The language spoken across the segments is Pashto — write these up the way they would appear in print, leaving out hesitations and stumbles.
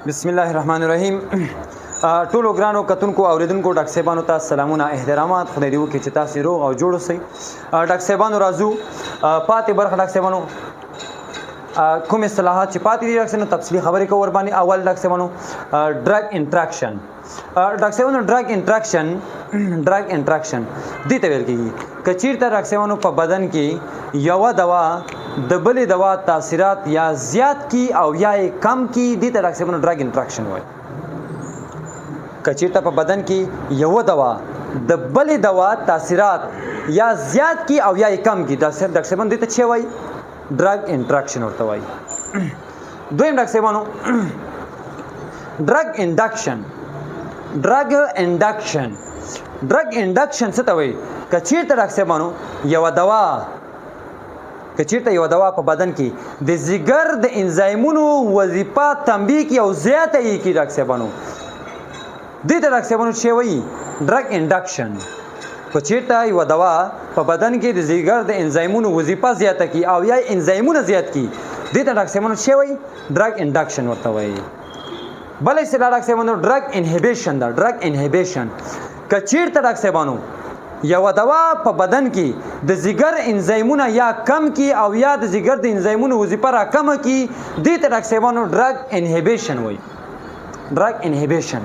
بسم الله الرحمن الرحیم. ټولو ګرانو کتونکو، اوریدونکو، ډاکټر صاحبانو ته سلامونه، احترامات. خدای دې وکړي چې تاسو روغ او جوړ اوسئ. ډاکټر صاحبانو، راځو پاتې برخه. ډاکټر صاحبانو، کوم اصطلاحات چې پاتې دي ډاکټر صاحبانو، تفصیلي خبرې کوو ورباندې. اول ډاکټر صاحبانو، drug interaction. ډاکټر صاحبانو، drug interaction، drug interaction دې ته ویل کېږي که چیرته ډاکټر صاحبانو په بدن کې یوه دوا د بلې دوا تاثیرات یا زیات کی او یا یې کم کی، دې ته ډاکټر صاحبانو drug interaction وایي. که چیرته په بدن کې یوه دوا د بلې دوا تاثیرات یا زیات کی او یا یې کم کی، ډاکټر صاحبانو، دې ته څه وایي؟ drug interaction ورته وایي. دویم ډاکټر صاحبانو، drug induction. drug induction، drug induction څه ته وایي؟ که چیرته ډاکټر صاحبانو یوه دوا، که چیرته یوه دوا په بدن کې د ځیګر د انزایمونو وظیفه تنبیه کی او زیاته یې کی، ډاکټر صاحبانو، دې ته ډاکټر صاحبانو څه وایي؟ drug induction. که چیرته یوه دوا په بدن کې د ځیګر د انزایمونو وظیفه زیاته کی او یا انزایمونه زیات کی، دې ته ډاکټر صاحبانو څه وایي؟ drug induction ورته وایي. بل اصطلاح ډاکټر صاحبانو drug inhibition ده. drug inhibition، که چیرته ډاکټر صاحبانو یوه دوا په بدن کې د ځیګر انزایمونه یا کم کی او یا د ځیګر د انزایمونو وظیفه را کمه کی، دې ته ډاکټر صاحبانو drug inhibition وایي، drug inhibition.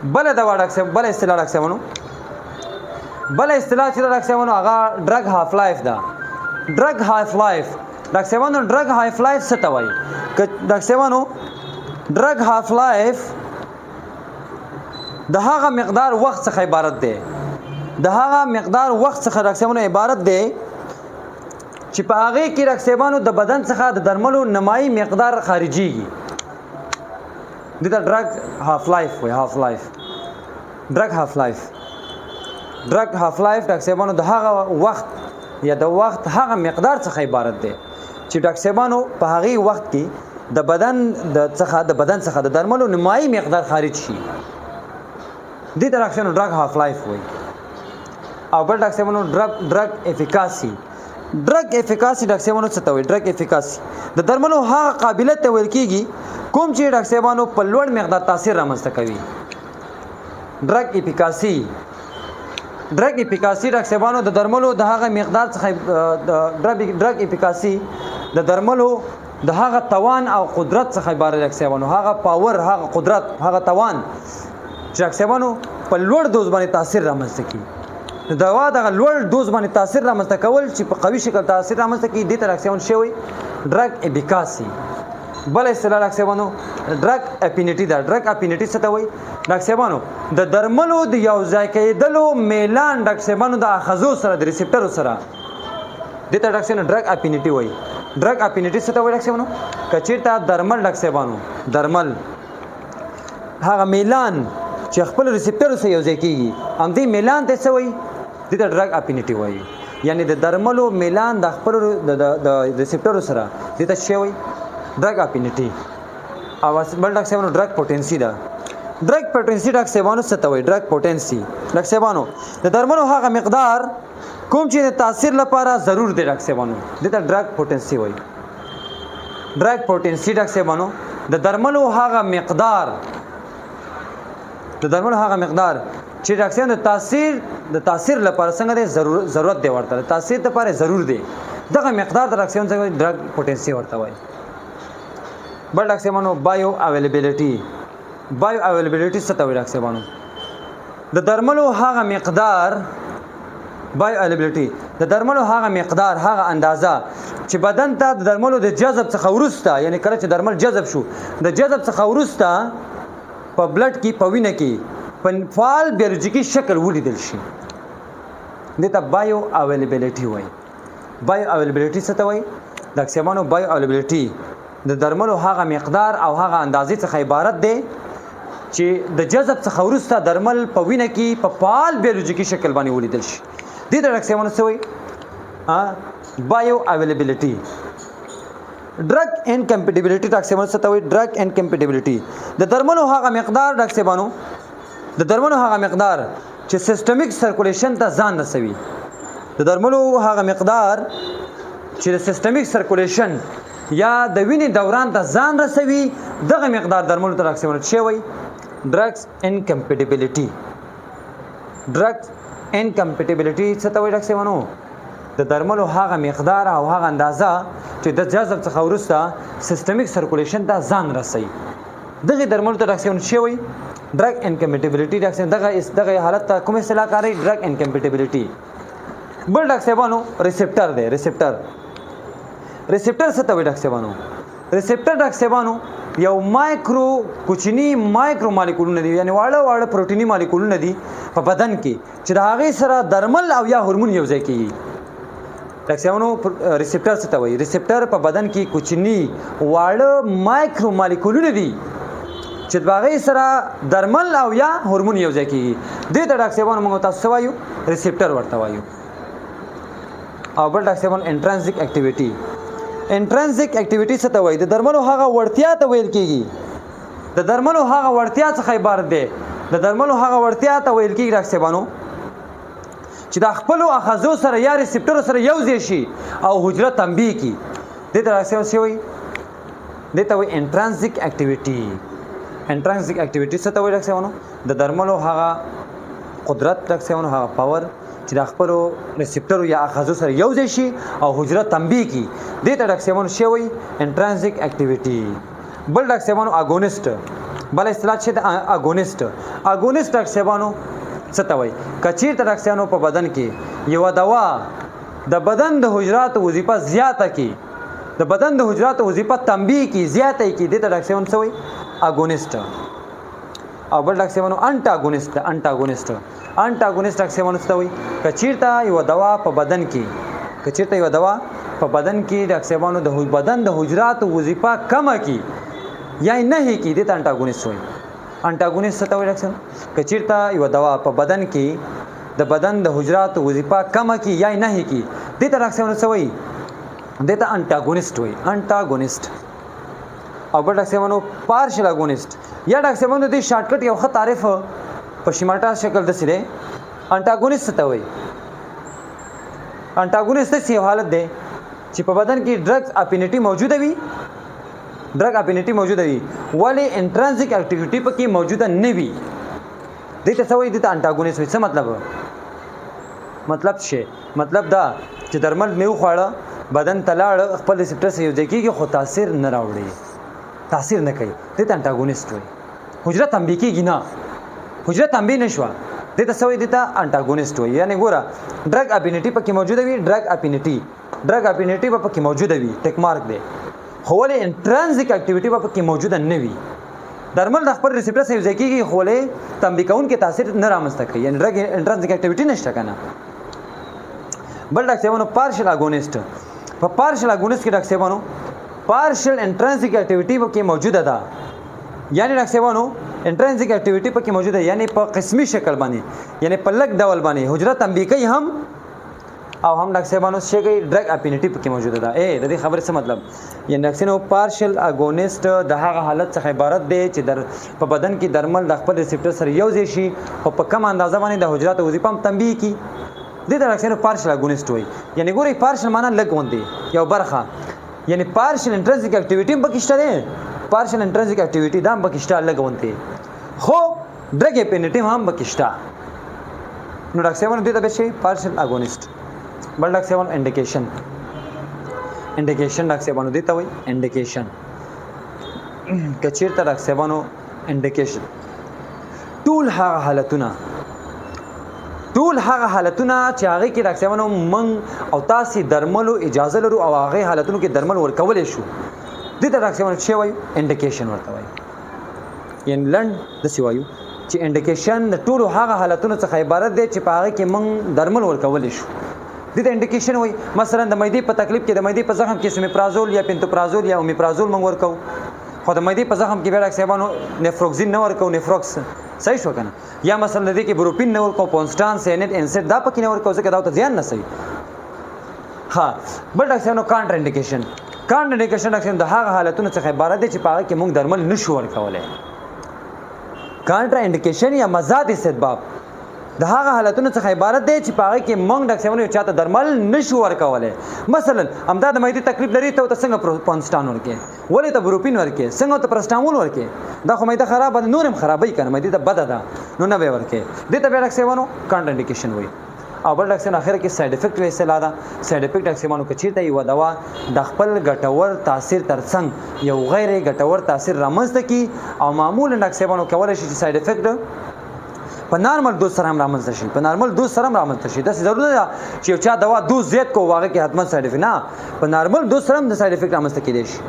بله دوا ډاکټر صاحب، بله اصطلاح ډاکټر صاحبانو، بله اصطلاح چې ډاکټر صاحبانو هغه drug half life ده. drug half life ډاکټر صاحبانو، drug half life څه ته وایي؟ که ډاکټر صاحبانو drug half life د هغه مقدار وخت څخه عبارت دی، د هغه مقدار وخت څخه ډاکټر صاحبانو عبارت دی چې په هغه کې ډاکټر صاحبانو د بدن څخه د درملو نمایي مقدار خارجيږي. دې ته drug half life وایي. half life، drug half life، drug half life ډاکټر صاحبانو د هغه وخت یا د وخت هغه مقدار څخه عبارت دی چې ډاکټر صاحبانو په هغه وخت کې د بدن څخه د درملو نمایي مقدار خارج شي. دې ته ډاکټر صاحبانو drug half life وایي. او بل ډاکټر صاحبانو drug efficacy. drug efficacy ډاکټر صاحبانو څه ته وایي؟ drug efficacy د درملو هغه قابلیت ته ویل کېږي کوم چې ډاکټر صاحبانو په لوړ مقدار تاثیر رامنځته کوي. drug efficacy، drug efficacy ډاکټر صاحبانو د درملو د هغه مقدار څخه، د drug efficacy د درملو د هغه توان او قدرت څخه عبارت ډاکټر صاحبانو، هغه power، هغه قدرت، هغه توان چې ډاکټر صاحبانو په لوړ دوز باندې تاثیر رامنځته کوي. د دوا دغه لوړ دوز باندې تاثیر رامنځته کول چې په قوي شکل تاثیر رامنځته کوي، دې ته ډاکټر صاحبانو شوی drug efficacy. بل اصطلاح ډاکټر صاحبانو drug affinity ده. drug affinity څه ته وایي؟ ډاکټر صاحبانو، د درملو د یو ځای کېدلو میلان ډاکټر صاحبانو د اخذو سره، د receptor سره، دې ته ډاکټر صاحبانو drug affinity وایي. drug affinity څه ته وایي ډاکټر صاحبانو؟ که چېرته درمل ډاکټر صاحبانو درمل هغه میلان چې خپل receptor سره یو ځای کېږي، همدې میلان ته څه وایي؟ دې ته drug affinity وایي. یعنی د درملو میلان د خپل د receptor سره، دې ته څه وایي؟ drug affinity. او بل ډاکټر صاحبانو drug potency ده. drug potency ډاکټر صاحبانو څه ته وایي؟ drug potency ډاکټر صاحبانو د درملو هغه مقدار کوم چې د تاثیر لپاره ضرور دی ډاکټر صاحبانو، دې ته drug potency وایي. drug potency ډاکټر صاحبانو د درملو هغه مقدار چې ډاکټر صاحب د تاثیر لپاره څنګه دی، ضرورت دی ورته، د تاثیر لپاره ضرور دی، دغه مقدار د ډاکټر صاحب څنګه drug potency ورته وایي. بل ډاکټر صاحبانو bioavailability. bioavailability څه ته وایي ډاکټر صاحبانو؟ د درملو هغه مقدار، bioavailability د درملو هغه مقدار، هغه اندازه چې بدن ته د درملو د جذب څخه وروسته، یعنی کله چې درمل جذب شو، د جذب څخه وروسته په blood کې، په وینه کې په فعال بیولوژیکي شکل ولیدل شي، دې ته bioavailability وایي. bioavailability څه ته وایي ډاکټر صاحبانو؟ bioavailability د درملو هغه مقدار او هغه اندازې څخه عبارت دی چې د جذب څخه وروسته درمل په وینه کې په فعال بیولوژیکي شکل باندې ولیدل شي، دې ته ډاکټر صاحبانو څه وایي؟ bioavailability. drug incompatibility ډاکټر صاحبانو څه ته وایي؟ drug incompatibility د درملو هغه مقدار ډاکټر صاحبانو، د درملو هغه مقدار چې systemic circulation ته ځان رسوي، د درملو هغه مقدار چې د systemic circulation یا د وینې دوران ته ځان رسوي، دغه مقدار درملو ته ډاکټر صاحب څه وایي؟ ډرګز انکمپټیبিলিټي. ډرګز انکمپټیبিলিټي څه ته وایي ډاکټر صاحبانو؟ د درملو هغه مقدار او هغه اندازه چې د جذب څخه وروسته سیستمیک سرکولیشن ته ځان رسوي، دغه درملو ته ډاکټر صاحب څه وایي؟ ډرګ انکمپټیبিলিټي. ډاکټر صاحب دغه حالت ته کوم اصطلاح کاروي؟ ډرګ انکمپټیبিলিټي. بل ډاکټر صاحبانو ریسپټر دی. ریسپټر، ریسپټر څه ته وایي ډاکټر صاحبانو؟ ریسپټر ډاکټر صاحبانو یو مایکرو کوچني مایکرو مالیکولونه دي، یعنی واړه واړه پروتیني مالیکولونه دي په بدن کې چې د هغې سره درمل او یا هورمون یو ځای کېږي. ډاکټر صاحبانو ریسپټر څه ته وایي؟ ریسپټر په بدن کې کوچني واړه مایکرو مالیکولونه دي چې د هغې سره درمل او یا هورمون یو ځای کېږي. دې ته ډاکټر صاحبانو موږ تاسو څه وایو؟ ریسپټر ورته وایو. او بل ډاکټر صاحبانو انټرنزیک اکټیویټي. انټرنزیک اکټیویټي څه ته وایي؟ د درملو هغه وړتیا ته ویل کېږي، د درملو هغه وړتیا څخه عبارت دی، د درملو هغه وړتیا ته ویل کېږي ډاکټر صاحبانو چې د خپلو اخذو سره یا ریسپټرو سره یو ځای شي او حجره تنبیه کړي. دې ته ډاکټر صاحب څه وایي؟ دې ته وایي انټرنزیک اکټیویټي. انټرنزیک اکټیویټي څه ته وایي ډاکټر صاحبانو؟ د درملو هغه قدرت ډاکټر صاحبانو، هغه پاور چې د خپلو ریسپټرو یا اخذو سره یو ځای شي او حجره تنبیه کړي، دې ته ډاکټر صاحبانو څه وایي؟ انټرنزیک اکټیویټي. بل ډاکټر صاحبانو اګونیست، بل اصطلاح چې د اګونیست. اګونیست ډاکټر صاحبانو څه ته وایي؟ که چیرته ډاکټر صاحبانو په بدن کې یوه دوا د بدن د حجراتو وظیفه زیاته کړي، د بدن د حجراتو وظیفه تنبیه کړي، زیاته یې کړي، دې ته ډاکټر صاحبانو څه وایي؟ اګونیست. او بل ډاکټر صاحبانو انټاګونیست. انټاګونیست، انټاګونیست ډاکټر صاحبانو څه ته وایي؟ که چیرته یوه دوا په بدن کې، که چیرته یوه دوا په بدن کې ډاکټر صاحبانو د بدن د حجراتو وظیفه کمه کړي یا یې نه کړي، دې ته انټاګونیست وایي. انټاګونیست څه ته وایي ډاکټر صاحب؟ که چیرته یوه دوا په بدن کې د بدن د حجراتو وظیفه کمه کړي یا یې نه کړي، دې ته ډاکټر صاحبانو څه وایي؟ دې ته انټاګونیست وایي. انټاګونیست. او بل ډاکټر صاحبانو پارشل اګونیست. یا ډاکټر صاحبانو د دې شارټکټ یو ښه تعریف په شیماټا شکل داسې دی. انټاګونیست څه ته وایي؟ انټاګونیست داسې یو حالت دی چې په بدن کې ډرګ اپینیټي موجوده وي، ډرګ اپینیټي موجوده وي، ولې انټرنزیک اکټیویټي پکې موجوده نه وي. دې ته څه وایي؟ دې ته انټاګونیست وایي. څه مطلب؟ مطلب څه شی؟ مطلب دا چې درمل مې وخواړه، بدن ته لاړ، خپل ریسپټر سره یو ځای کېږي، خو تاثیر نه راوړي، تاثیر نه کوي، دې ته انټاګونیست وایي. حجره تنبیه کېږي نه، حجره تنبیه نه شوه، دې ته څه وایي؟ دې ته انټاګونیست وایي. یعنې ګوره ډرګ اپینیټي پکې موجوده وي، ډرګ اپینیټي، ډرګ اپینیټي به پکې موجوده وي، ټیک مارک دی، خو ولې انټرنزیک اکټیویټي به پکې موجوده نه وي. درمل د خپل ریسپټر سره یو ځای کېږي، خو ولې تنبیه کوونکی تاثیر نه رامنځته کوي، یعنې ډرګ انټرنزیک اکټیویټي نشته که نه. بل ډاکټر صاحبانو پارشل اګونیست. په پارشل اګونیست کې ډاکټر صاحبانو پارشل انټرنزیک اکټیویټي پکې موجوده ده، یعنې ډاکټر صاحبانو انټرنزیک اکټیویټي پکې موجوده، یعنې په قسمي شکل باندې، یعنې په لږ ډول باندې حجره تنبیه کوي هم، او هم ډاکټر صاحبانو څه کوي؟ ډرګ اپینیټي پکې موجوده ده. د دې خبرې څه مطلب؟ یعنې ډاکټر صاحبانو پارشل اګونیست د هغه حالت څخه عبارت دی چې په بدن کې درمل د خپل ریسپټر سره یو ځای شي، خو په کمه اندازه باندې د حجراتو وظیفه هم تنبیه کړي. دې ته ډاکټر صاحبانو پارشل اګونیست وایي. یعنې ګورئ پارشل معنا لږ غوندې یو برخه، یعنې پارشل انټرنزیک اکټیویټي هم پکې شته دی، پارشل انټرنزیک اکټیویټي دا هم پکې شته لږ غوندې، خو ډرګ اپینیټي هم پکې شته. نو ډاکټر صاحبانو دې ته به شي پارشل اګونیست. بل ډاکټر صاحبانو انډیکیشن. انډیکیشن ډاکټر صاحبانو دې ته وایي انډیکیشن. که چیرته ډاکټر صاحبانو انډیکیشن ټول هغه حالتونه، ټول هغه حالتونه چې هغې کې ډاکټر صاحبانو موږ او تاسې درملو اجازه لرو او هغې حالتونو کې درمل ورکولی شو، دې ته ډاکټر صاحبانو څه وایو؟ انډیکیشن ورته وایو. یعنې لنډ داسې وایو چې انډیکیشن د ټولو هغه حالتونو څخه عبارت دی چې په هغې کې موږ درمل ورکولی شو، دې ته انډیکیشن وایي. مثلا د معدې په تکلیف کې، د معدې په زخم کې سومیپرازول یا پنتوپرازول یا اومیپرازول موږ ورکوو، خو د معدې په زخم کې بیا ډاکټر صاحبانو نفروکزین نه ورکوو، نفروکس صحیح شو که نه؟ یا مثلا د دې کې بروپین نه ورکوو، پونسټان، سینټ، انسټ دا پکې نه ورکوو، ځکه دا ورته زیان نه رسوي. ها بل ډاکټر صاحبانو کانټر انډیکیشن. کانټر انډیکیشن ډاکټر صاحب د هغه حالتونو څخه عبارت دی چې په هغه کې موږ درمل نشو ورکولی. کانټر انډیکیشن یا مضاد استطباب د د هغه حالتونو څخه عبارت دی چې په هغه کې موږ ډاکټر صاحبانو یو چاته درمل نشو ورکولی. مثلا همدا د معدې تکلیف لري، ته ورته څنګه پونسټان ورکې، ولې ته بروپین ورکې، څنګه ورته پرسټامول ورکې؟ دا خو معده خرابه ده، نور هم خرابوي که نه، معدې ته بده ده، نو نه به یې ورکې. دې ته بیا ډاکټر صاحبانو کانټرانډیکیشن وایي. او بل ډاکټر اخر کې ساید افیکټ یو اصطلاح ده. ساید افیکټ ډاکټر صاحبانو که چیرته یوه دوا د خپل ګټور تاثیر ترڅنګ یو غیر ګټور تاثیر رامنځته کړي، او معمولا ډاکټر صاحبانو کولی شي چې ساید افیکټ په نارمل دوز سره هم رامنځته شي، په نارمل دوز سره هم رامنځته شي. داسې ضرور نه ده چې یو چا دوا دوز زیات کو هغه کې حتما ساید افیکټ، نه، په نارمل دوز سره هم د ساید افیکټ رامنځته کېدای شي.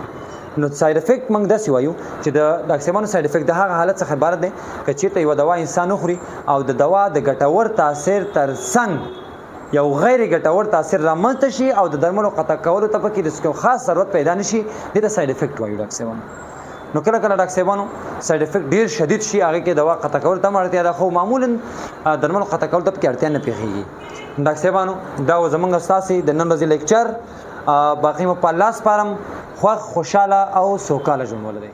نو ساید افیکټ موږ داسې وایو چې د ډاکټر صاحبانو ساید افیکټ د هغه حالت څخه عبارت دی که چیرته یوه دوا انسان وخوري او د دوا د ګټور تاثیر ترڅنګ یو غیر ګټور تاثیر رامنځته شي او د درملو قطع کولو ته پکې د کوم خاص ضرورت پیدا نشي، دې ته ساید افیکټ وایو ډاکټر صاحبانو. نو کله کله ډاکټر صاحبانو ساید افیکټ ډیر شدید شي، هغه کې دوا قطع کولو ته هم اړتیا ده، خو معمولا درملو قطع کولو ته پکې اړتیا نه پېښېږي. ډاکټر صاحبانو دا و زمونږ ستاسې د نن ورځې لیکچر. باقي مو په الله سپارم، خوښ، خوشحاله او سوکاله ژوند ولرئ.